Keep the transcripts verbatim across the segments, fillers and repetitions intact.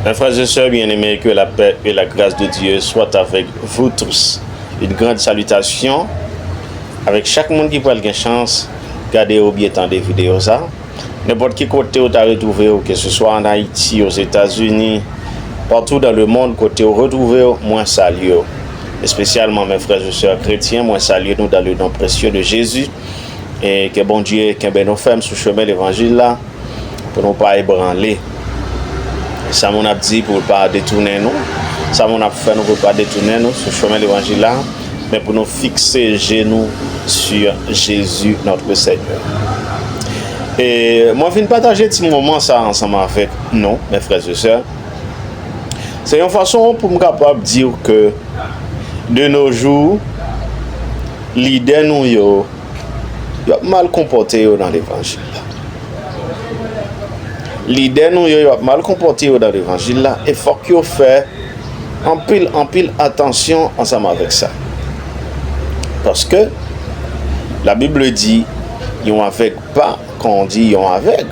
Mes frères et sœurs bien-aimés, que la paix et la grâce de Dieu soient avec vous tous. Une grande salutation avec chaque monde qui pral gen chans gade oubyen tande vidéo sa. N'importe qui côté ou ta retrouvé ou, que ce soit en Haïti, aux États-Unis, partout dans le monde, côté ou retrouvé ou, moi salué ou. Spécialement mes frères et sœurs chrétiens, moi salué nous dans le nom précieux de Jésus. E ke Bondye kenbe nou fèm sou chemen levanjil la, pou nou pa ebranle. Sa moun ap di pou l pa detounen nou, sa moun ap fè nou pou l pa detounen nou sou chemen levanjil la, men pou nou fikse je nou sur Jésus notre Seigneur. E mwen vin pataje ti moman sa ansanm avèk nou, mes frères et sœurs. Se yon fason pou m kapab di w ke de nos jours, lidè nou yo, y ap mal konpòte yo nan levanjil la. Lidè nou yo, y ap mal konpòte yo nan levanjil la, e fòk yo fè anpil, anpil atansyon ansanm avèk sa. Paske la Bible di, yon avèg pa kondi yon avèg.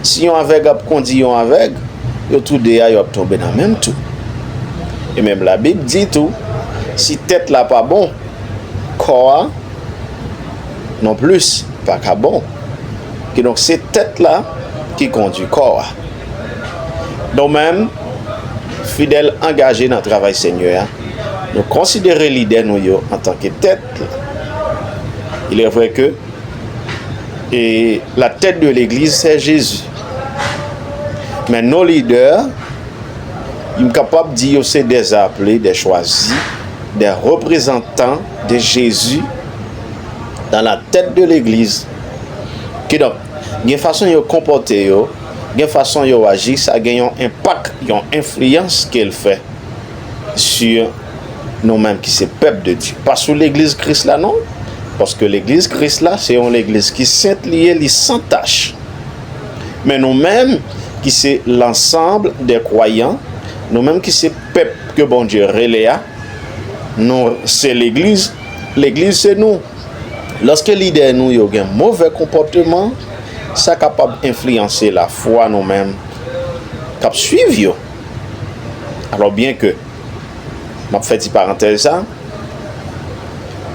Si yon avèg ap kondi yon avèg, yo tou de a yo ap tonbe nan menm tou. E menm Labib di tou, si tèt la pa bon, kò a non plis pa ka bon. Kidonk se tèt la ki kondi kò a. Nou menm, fidèl angaje nan travay Senyè a, nou konsidere lidè nou yo antanke tèt. Il est vrai que et la tête de l'église, c'est Jésus. Men nos leaders, m kapab di yo se des appelés, des choisis, des représentants de Jésus dans la tête de l'église. Kidonk, gen fason yo konpòte yo, gen fason yo aji, sa gen yon enpak, yon enfliyans ke l fè sur nou menm ki se pèp de Dye. Pa sou legliz Kris la non, paske legliz Kris la se yon legliz ki sent li ye, li san tach. Men nou menm ki se l'ensemble des croyants, nou menm ki se pèp ke Bondye rele a, nou se legliz, legliz se nou. Lòske lidè nou yo gen movè konpòteman, sa kapab enfliyanse lafwa nou menm k ap swiv yo. Alò, byen ke m ap fè ti parantèz sa,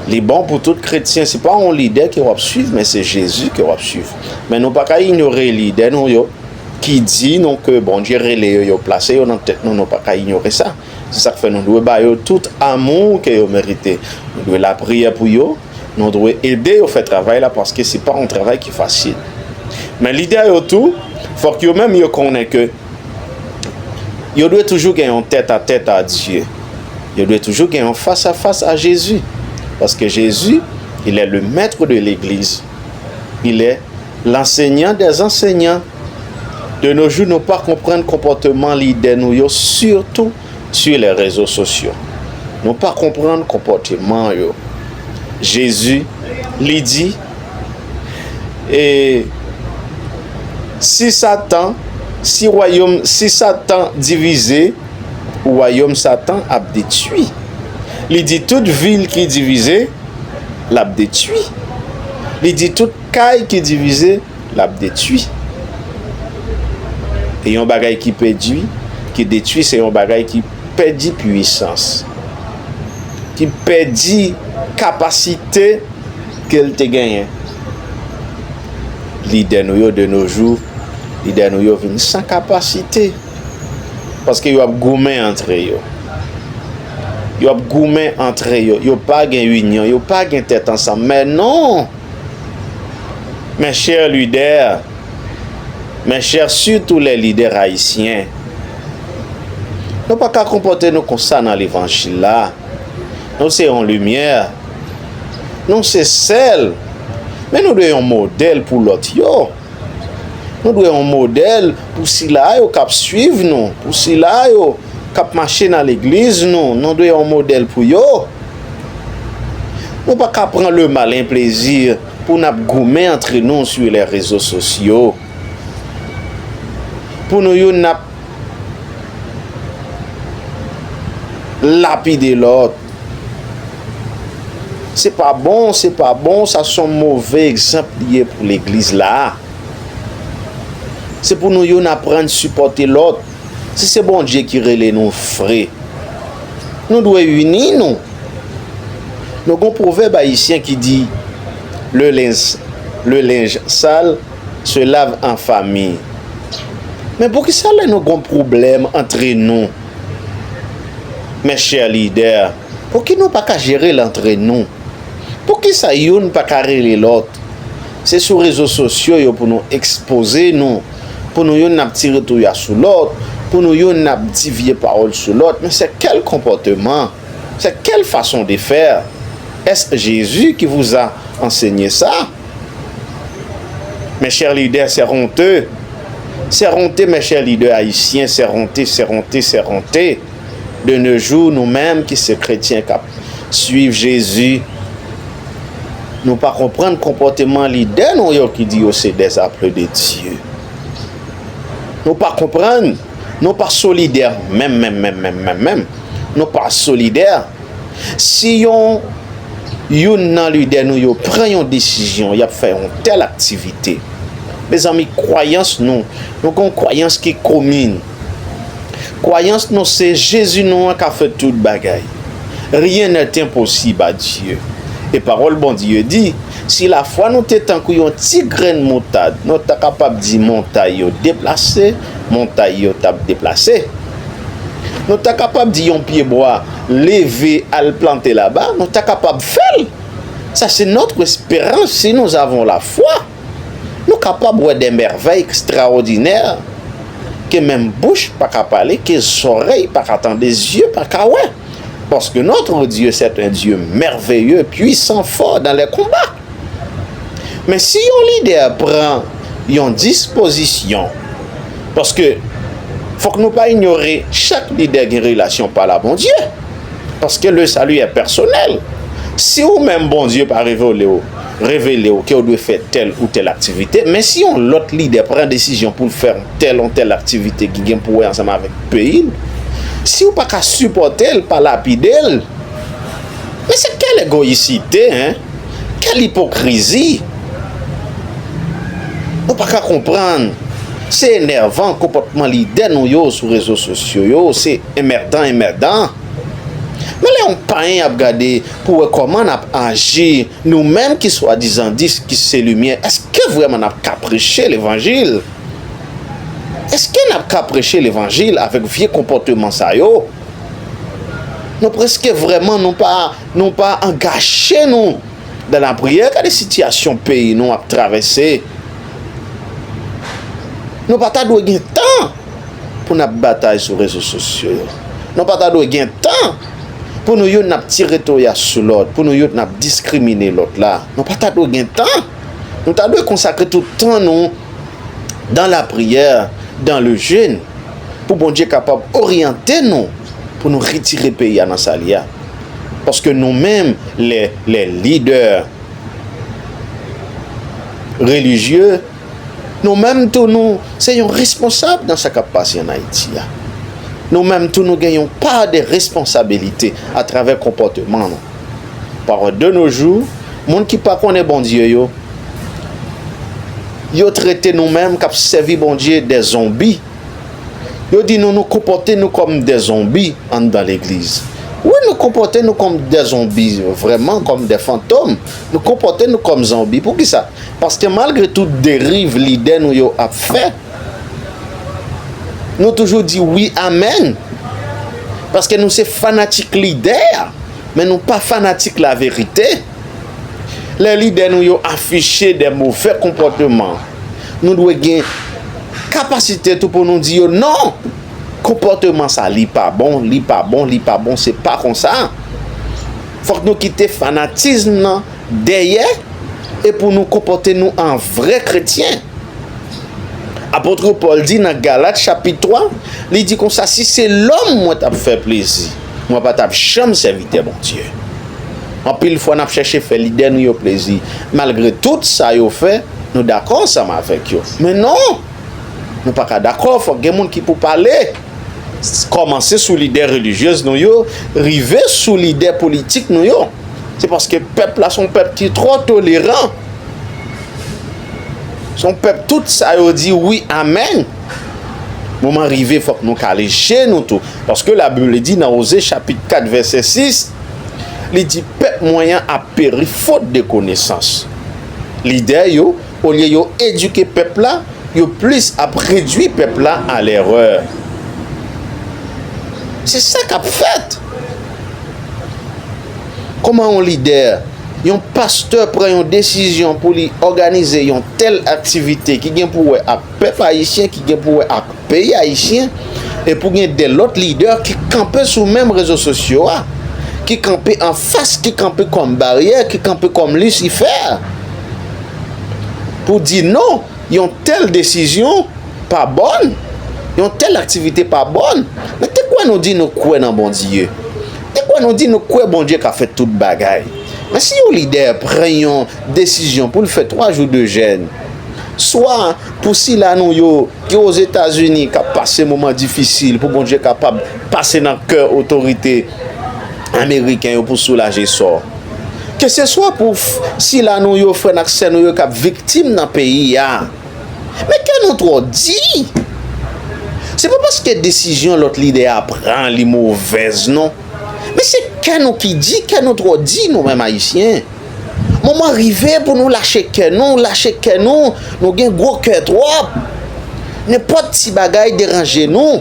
li bon pou tout kretyen, se pa yon lidè ke w ap swiv, men se Jezi ke w ap swiv. Men nou pa ka inyore lidè nou yo ki di nou ke Bondye rele yo, yo plase yo nan tèt nou, nou pa ka inyore sa. Se sa k fè nou dwe ba yo tout amou ke yo merite. Nou dwe lapriyè pou yo, nou dwe ede yo fè travay la, paske se pa yon travay ki fasil. Men lidè yo tou, fòk yo menm yo konnen ke yo dwe toujou gen yon tèt a tèt a Dye. Yo dwe toujou gen yon fas a fas a Jezi. Paske Jezi, il est le maître de l'église. Il est l'enseignant des enseignants. De nos jours, nou pa konprann konpòteman lidè nou yo, sitou sur les réseaux sociaux. Nou pa konprann konpòteman yo. Jezi, li di, e si Satan, si wayòm, si Satan divize, wayòm Satan ap detwi. Li di tout vil ki divize, l ap detwi. Li di tout kay ki divize, l ap detwi. E yon bagay ki pèdi, ki detwi, se yon bagay ki pèdi pwisans, ki pèdi kapasite ke l te genyen. Lidè nou yo de nos jours, lidè nou yo vin san kapasite. Paske yo ap goumen antre yo. Yo ap goumen antre yo. Yo pa gen inyon, yo pa gen tèt ansanm. Men non! Mes chers leaders, mes chers, surtout les leaders haïtiens, nou pa ka konpòte nou konsa nan levanjil la. Nou se yon limyè. Nou se sèl. Men nou dwe yon modèl pou lòt yo. Nou dwe yon modèl pou sila yo k ap swiv nou, pou sila yo k ap mache nan legliz nou. Nou dwe yon modèl pou yo. Nou pa ka pran le malin plezi pou n ap goumen antre nou sur les réseaux sociaux. Pou nou youn n ap lapide lòt. Se pa bon, se pa bon, sa se yon move egzanp li ye pou legliz la. Se pou nou youn aprann sipòte lòt. Si se Bondye ki rele nou vre, nou dwe ini nou. Nou gen yon pwovèb ayisyen ki di, le linge, le linge sale se lave en famille. Men poukisa lè nou gen yon pwoblèm antre nou, mes chers leaders, pouki nou pa ka jere l antre nou? Poukisa youn pa ka rele lòt? Se sou rezo sosyo yo pou nou ekspoze nou, pou nou youn n ap tire touya sou lòt, pou nou youn n ap di vye pawòl sou lòt. Men c'est quel comportement? C'est quelle façon de faire? Est-ce Jésus qui vous a enseigné ça? Mes chers leaders, c'est honteux. C'est honteux, mes chers leaders haïtiens, c'est honteux, c'est honteux, c'est honteux. De nos jours, nou menm ki se kretyen k ap swiv Jezi, nou pa konprann konpòteman lidè nou yo ki di yo se des appelés de Dieu. Nou pa konprann, nou pa solidè menm, menm, menm, menm, menm, menm. Nou pa solidè. Si yon, youn nan lidè nou yo pran yon desizyon, y ap fè yon tèl aktivite. Mezanmi, kwayans nou, nou gen yon kwayans ki komin. Kwayans nou se Jezi nou an ka fè tout bagay. Rien n'est impossible à Dieu. E pawòl Bondye di, si lafwa nou te tankou yon ti grenn moutad, nou ta kapab di montay yo deplase, montay yo t ap deplase. Nou ta kapab di yon pyebwa, leve al plante laba, nou ta kapab fè l. Ça, c'est notre espérance si nous avons la foi. Nou kapab wè de mèvèy ekstraòdinè ke menm bouch pa ka pale, ke zòrèy pa ka tande, zye pa ka wè. Paske notre Dieu, c'est un Dieu merveilleux, puissant, fort dans les combats. Men si yon lidè pran yon dispozisyon, paske fòk nou pa inyore, chak lidè gen relasyon pa l a Bondye. Paske le salut est personnel. Si ou menm Bondye pa revele w, revele w ke w dwe fè tèl ou tèl aktivite, men si yon lòt lidè pran desizyon pou l fè yon tèl, yon tèl aktivite ki gen pou wè ansanm avèk peyi l, si w pa ka sipòte l, pa lapide l, men se kèl egoyisite, hein? Kèl ipokrizi! Nou pa ka konprann. Se enèvan konpòtman lidè nou yo sou rezo sosyo yo, se enmèdan, enmèdan. Men lè yon payen ap gade pou wè kòman n ap aji, nou menm ki swadizan dis, ki se limyè, èske vrèman n ap ka preche levanjil? Èske n ap ka preche levanjil avèk vye konpòteman sa yo? Nou prèske vrèman, nou pa, nou pa angaje nou dan lapriyè. Gade sitiyasyon peyi nou ap travèse. Nou pa ta dwe gen tan pou n ap batay sou rezo sosyo yo. Nou pa ta dwe gen tan pou nou youn n ap tire toya sou lòt, pou nou youn n ap diskrimine lòt la. Nou pa ta dwe gen tan. Nou ta dwe konsakre tout tan nou dans la prière, dans le jeûne, pou Bondye kapab oryante nou, pou nou retire peyi a nan sa l ye a. Paske nou menm, les, les leaders religieux, nou menm tou nou se yon responsab nan sa k ap pase ann Ayiti a. Nou menm tou nou gen yon pa de responsabilite atravè konpòteman nou. Paske de nos jours, moun ki pa konnen Bondye yo, yo trete nou menm k ap sèvi Bondye de zonbi. Yo di nou, nou konpòte nou kòm de zonbi anndan legliz. Wi, nou konpòte nou kòm de zonbi, vrèman, kòm de fantom. Nou konpòte nou kòm zonbi. Poukisa? Paske malgre tout deriv lidè nou yo ap fè, nou toujou di wi, amèn. Paske nou se fanatik lidè a, men nou pa fanatik laverite. Lè lidè nou yo afiche de movè konpòteman, nou dwe gen kapasite tou pou nou di yo non! Konpòteman sa, li pa bon, li pa bon, li pa bon, se pa konsa. Fòk nou kite fanatizm nan dèyè e pou nou konpòte nou an vrè kretyen. Apot Pòl di nan Galat chapit twa, li di konsa, si se lòm mwen t ap fè plezi, mwen pa t ap janm sèvitè Bondye. Anpil fwa n ap chèche fè lidè nou yo plezi. Malgre tout sa yo fè, nou dakò ansanm avèk yo. Men non! Nou pa ka dakò, fòk gen moun ki pou pale. Kòmanse sou lidè relijyez nou yo, rive sou lidè politik nou yo. Se paske pèp la se yon pèp ki twò toleran. Se yon pèp tout sa yo di wi, amèn. Moman rive, fòk nou kale je nou tou. Paske Labib di nan Oze chapit kat vèsè sis, li di, pèp mwen an ap peri fot de konesans. Lidè yo, olye yo edike pèp la, yo plis ap redui pèp la a lèrè. Se sa k ap fèt. Kòman yon lidè, yon pastè pran yon desizyon pou li òganize yon tèl aktivite ki gen pou wè ak pèp ayisyen, ki gen pou wè ak peyi ayisyen, e pou gen de lòt lidè ki kanpe sou menm rezo sosyo a, ki kanpe anfas, ki kanpe kòm baryè, ki kanpe kòm Lisifè, pou di non, yon tèl desizyon pa bòn, yon tèl aktivite pa bòn. Men te kwè nou di nou kwè nan Bondye. Te kwè nou di nou kwè Bondye ka fè tout bagay. Men si yon lidè pran yon desizyon pou l fè twa jou de jèn, swa pou sila nou yo ki Ozetazini k ap pase moman difisil, pou Bondye kapab pase nan kè otorite ameriken yo pou soulaje sò. Keseswa pou f- sila nou yo, frè n ak sè nou yo k ap viktim nan peyi a. Men kè nou twò di. Se pa paske desizyon lòt lidè a pran li movèz non. Men se kè nou ki di, kè nou twò di nou menm ayisyen. Moman rive pou nou lache kè nou, lache kè nou, nou gen gwo kè twòp. Nenpòt ti bagay deranje nou.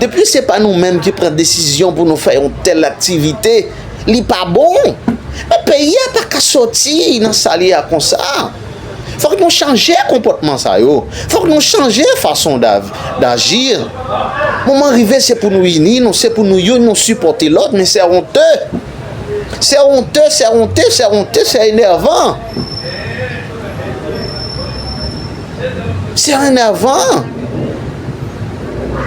Depi se pa nou menm ki pran desizyon pou nou fè yon tèl aktivite, li pa bon. Men peyi a pa ka soti nan sa li a konsa. Fòk nou chanje konpòtman sa yo. Fòk nou chanje fason d'av- d'agir. Moman rive, se pou nou ini, nou, se pou nou youn, nou sipòte lòt, men se onte. Se onte, se onte, se onte, se enèvan. Se enèvan.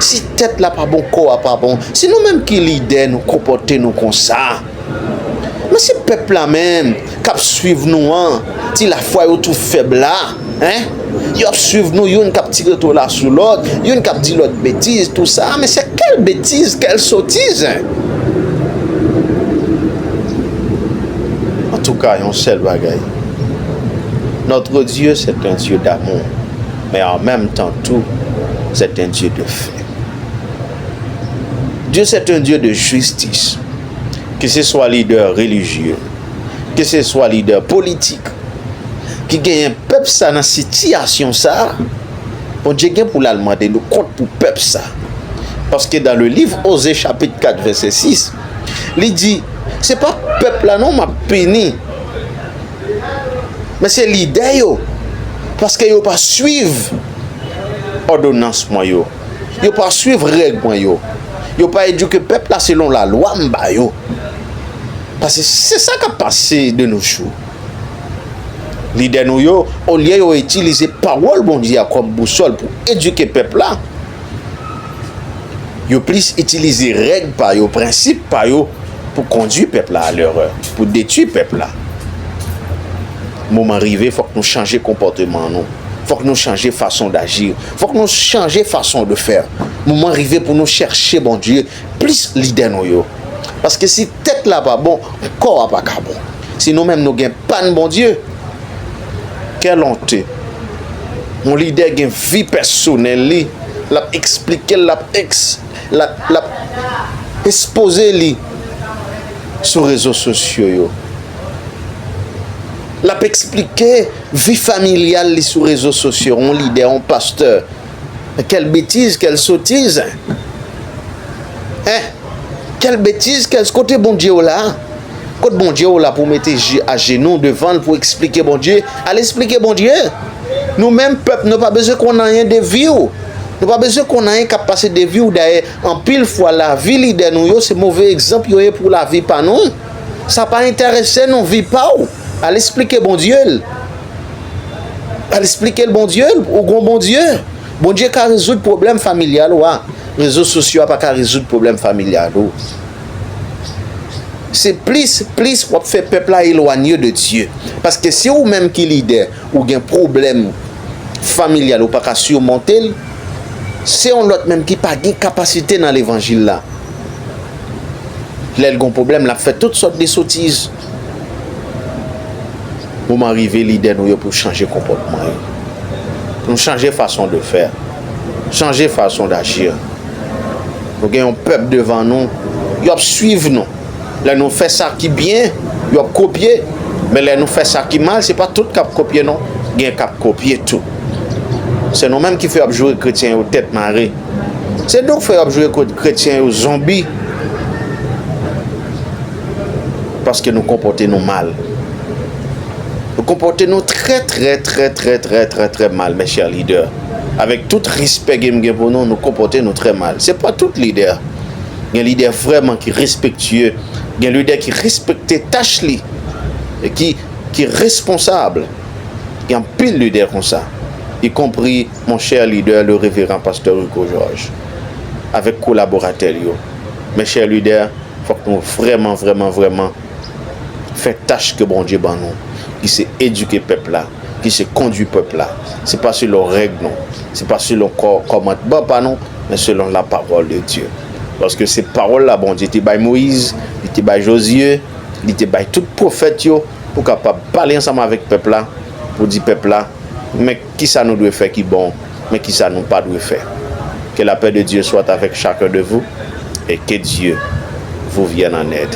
Si tèt la pa bon, kò a pa bon. Se nou menm ki lidè, nou konpòte nou konsa. Men se pèp la menm k ap swiv nou an, ti lafwa yo tou fèb la, en? Yo ap swiv nou, youn k ap tire tola sou lòt, youn k ap di lòt betiz, tou sa. Men se kèl betiz, kèl sotiz, en? Antouka, yon sèl bagay. Notre Dieu, c'est un Dieu d'amour, mais en même temps, tout, c'est un Dieu de feu. Dieu, c'est un Dieu de justice. Ke se swa lidè relijye, ke se swa lidè politik, ki genyen pèp sa nan sitiyasyon sa, Bondye gen pou l al mande nou kont pou pèp sa. Paske dans le livre Osée chapitre quatre verset six, li di, se pa pèp la non m ap pini, men se lidè yo, paske yo pa swiv òdonans mwen yo. Yo pa swiv règ mwen yo. Yo pa edike pèp la selon lalwa m ba yo. Paske se sa k ap pase de nos jours. Lidè nou yo, olye yo itilize pawòl Bondye a kòm bousòl pou edike pèp la, yo plis itilize règ pa yo, prensip pa yo, pou kondui pèp la a lerè, pou detwi pèp la. Moman rive, fòk nou chanje konpòteman nou. Fòk nou chanje fason d'aji. Fòk nou chanje fason de fè. Moman rive pou nou chèche Bondye plis lidè nou yo. Paske si tèt la pa bon, kò a pa ka bon. Si nou menm nou gen pàn Bondye, kèl onte. Yon lidè gen vi pèsonèl li, l ap eksplike l, l ap eks-, l ap, l ap ekspoze li sou rezo sosyo yo. L ap eksplike vi familyal li sou rezo sosyo, yon lidè, yon pastè. Kèl betiz, kèl sotiz. Hein? Kèl betiz, kèl, kote Bondye w la? Kot Bondye w la pou mete je- ajenou devan l pou eksplike Bondye? Al eksplike Bondye. Nou menm pèp, nou pa bezwen konn anyen de vi w. Nou pa bezwen konn anyen k ap pase de vi w. Dayè, anpil fwa, lavi lidè nou yo, se move egzanp yo ye pou lavi pa nou. Sa pa enterese nou, vi pa w. Al eksplike Bondye l. Al eksplike l Bondye l, ou gon Bondye. Bondye ka rezoud pwoblèm familyal ou a. Rezo sosyo a pa ka rezoud pwoblèm familyal ou. Se plis, plis w ap fè pèp la elwanye de Dye. Paske se ou menm ki lidè, ou gen pwoblèm familyal, ou pa ka simonte l, se yon lòt menm ki pa gen kapasite nan levanjil la. Lè l gon pwoblèm, l ap fè tout sòt de sotiz. Moman rive, lidè nou yo pou chanje konpòtman yo. Pou nou chanje fason de fè. Chanje fason d'agir. Nou gen yon pèp devan nou, y ap swiv nou. Lè nou fè sa ki byen, y ap kopye. Men lè nou fè sa ki mal, se pa tout k ap kopye non. Gen k ap kopye tou. Se nou menm ki fè y ap joure kretyen yo tèt mare. Se nou k fè y ap joure kretyen yo zonbi. Paske nou konpòte nou mal. Nou konpòte nou trè, trè, trè, trè, trè, trè, trè mal, mes chers leaders. Avèk tout respè ke m gen pou nou, nou konpòte nou trè mal. Se pa tout lidè. Gen lidè vrèman ki respektye. Gen lidè ki respekte tach li. E ki, ki responsab. Gen anpil lidè konsa. Y compris mon cher leader, le révérend pasteur Rico Georges. Avèk kolaboratè l yo. Mes chers leaders, fòk nou vrèman, vrèman, vrèman fè tach ke Bondye ban nou, ki se edike pèp la, ki se kondui pèp la. Se pa selon règ nou, se pa selon kò-, kòmandman pa nou, men selon la parole de Dieu. Paske se pawòl la Bondye te bay Moyiz, li te bay Jozye, li te bay tout pwofèt yo pou kapab pale ansanm avèk pèp la, pou di pèp la, men kisa nou dwe fè ki bon, men kisa nou pa dwe fè. Que la paix de Dieu soit avec chacun de vous et que Dieu vous vienne en aide.